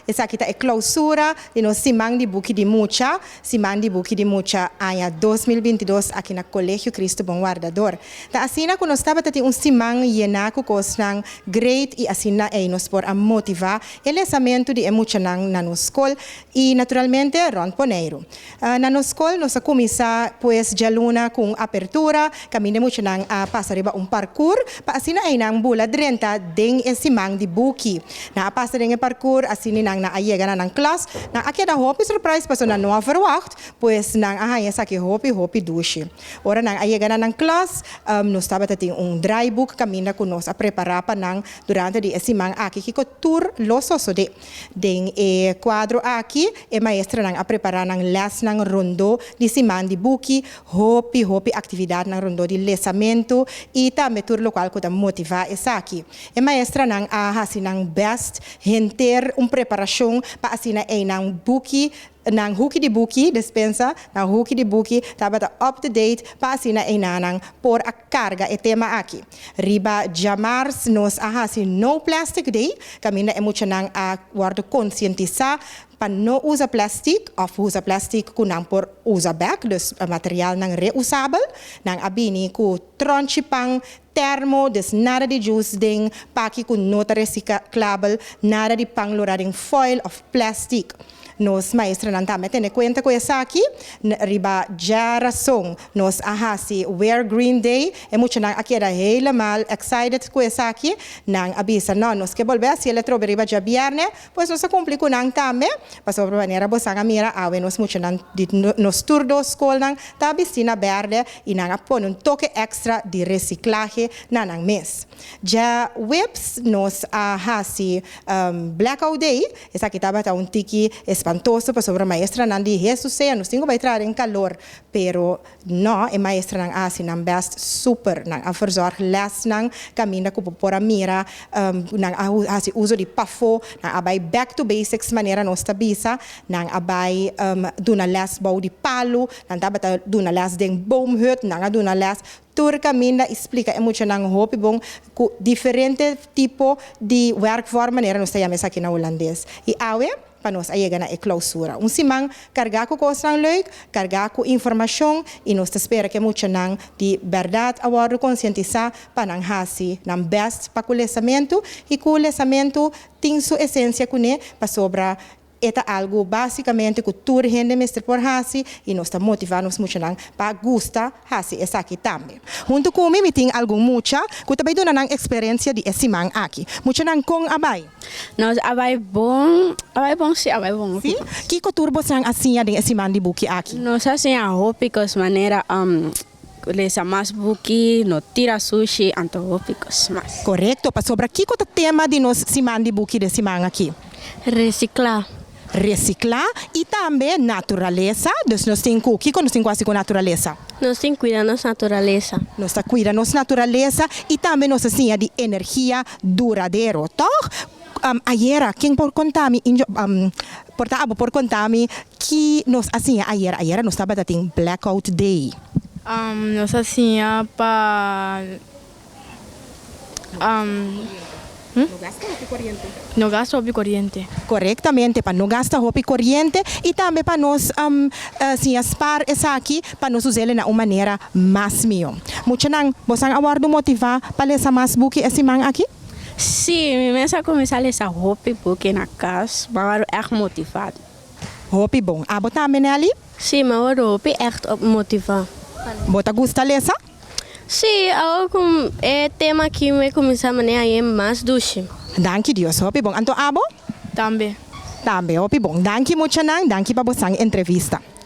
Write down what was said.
Esaki ta e klousura di nos Siman di Buki di Mucha, Siman di Buki di Mucha aña 2022 aki na Kolegio Cristo Bon Wardador. Ta asina ku nos tabata tin un siman yená ku kosnan great i asina ei nos por a motivá e lesamentu di e muchanan na nos skol i naturalmente rònt Boneiru. Na nos skol nos a kuminsá pues djaluna ku un apertura kaminda e muchanan a pasa riba un parkur pa asina einan bula drenta den e siman di buki. Nan a pasa den e parkur asina nan nan a yega na nan klas. Nan a keda hopi surprise pasobra nan no a verwacht, pues nan a haña esaki hopi hopi dushi. Ora nan a yega na nan klas nos tabata tin un draaiboek kaminda ku nos a prepará pa nan durante di e siman aki kiko tur lo sosodé. Den e kuadro aki e maestranan a prepará nan lèsnan rondó di siman di buki, hopi hopi aktividatnan rondó di lesamentu i tambe tur lokual ku ta motivá esaki. E maestranan a hasi nan bèst henter un preparashon pa asina ei nan buki nan huki di buki, despensa, nan huki di buki tabata up to date pa asina einanan por a karga e tema aki. Riba djamars nos a hasi No Plastic Day, kaminda e muchanan a wòrdu konsientisá pa no usa plèstik òf usa plèstik ku nan por usa bèk, dus materialnan reusabel. Nan a bini ku tronchi pan, termo, dus nada di juice den paki ku no ta resiklabel, nada di pan lorá den foil òf plèstik. Nos maestranan tambe a tene kuenta ku esaki. Riba djarason nos a hasi Wear Green Day. E muchanan a keda helemaal excited ku esaki. Nan a bisa, No, nos ke bolbe hasi el atrobe riba djabièrnè. Pues nos a kumpli ku nan tambe. Pasobra manera bosan a mira awe nos muchanan di nos tur dos skolnan ta bisti na bèrdè i nan a pone un toke èkstra di resiklahe na nan mes. Djaweps nos a hasi Blackout Day. Esaki tabata un tiki espantoso pasobra maestranan di Hesus sea nos tin ku bai traha den kalor, pero no, e maestranan a hasi nan best super, nan a verzorg lesnan kaminda ku bo por a mira nan a hasi uso di pafó, nan a bai back to basics manera nos ta bisa, nan a bai duna les bou di palu, nan tabata duna les den boomhut, nan a duna les Tur kaminda i splika e muchanan hopi bon ku diferente tipo di werkvorm manera nos ta yama esaki na hulandes. I awe pa nos a yega na e klousura. Un siman kargá ku kosnan leuk, kargá ku informashon i nos ta spera ku e muchanan di bèrdat a wòrdu konsientisá pa nan hasi nan bèst pa ku lesamentu i ku lesamentu tin su esensia kuné pasobra E ta algu básikamente ku tur hende mester por hasi i nos ta motivá nos muchanan pa gusta hasi esaki tambe. Huntu ku mi, mi tin algun mucha ku ta bai duna nan eksperensia di e siman aki. Muchanan, kon a bai? Nos a bai bon, a bai bon, sí, a bai bon. Sí? Kiko tur bosan a siña den e siman di buki aki? Nos a siña hopi kos manera lesa mas buki, no tira sushi, anto hopi kos mas. Korekto, pasobra kiko ta tema di nos siman di buki de siman aki? Resiklá. Resiklá i tambe naturalesa, dus nos tin ku, kiko nos tin ku hasi ku naturalesa? Nos tin kuida nos naturalesa. Nos ta kuida nos naturalesa i tambe nos ta siña di energia duradero, tòg? Ayera, ken por konta mi, por ta abo por konta mi ki nos a siña ayera? Ayera nos tabata tin Blackout Day. Nos a siña pa No gasta hopi koriente. No gasta hopi koriente. Korektamente, pa no gasta hopi koriente i tambe pa nos siña spar esaki pa nos us'el na un manera mas mihó. Muchanan, bosan a wòrdu motivá pa lesa mas buki e siman aki? Sí, mi mes a kuminsá lesa hopi buki na kas, m'a wòrdu ègt motivá. Hopi bon. Abo tambe, Nelly? Sí, m'a wòrdu hopi ègt motivá. Bo ta gusta lesa? Sí, awor ku e tema aki mi kuminsá manera hañ'é mas dushi. Danki Dios, hopi bon. Anto abo? Tambe. Tambe, hopi bon. Danki muchanan, danki pa bosan entrevista.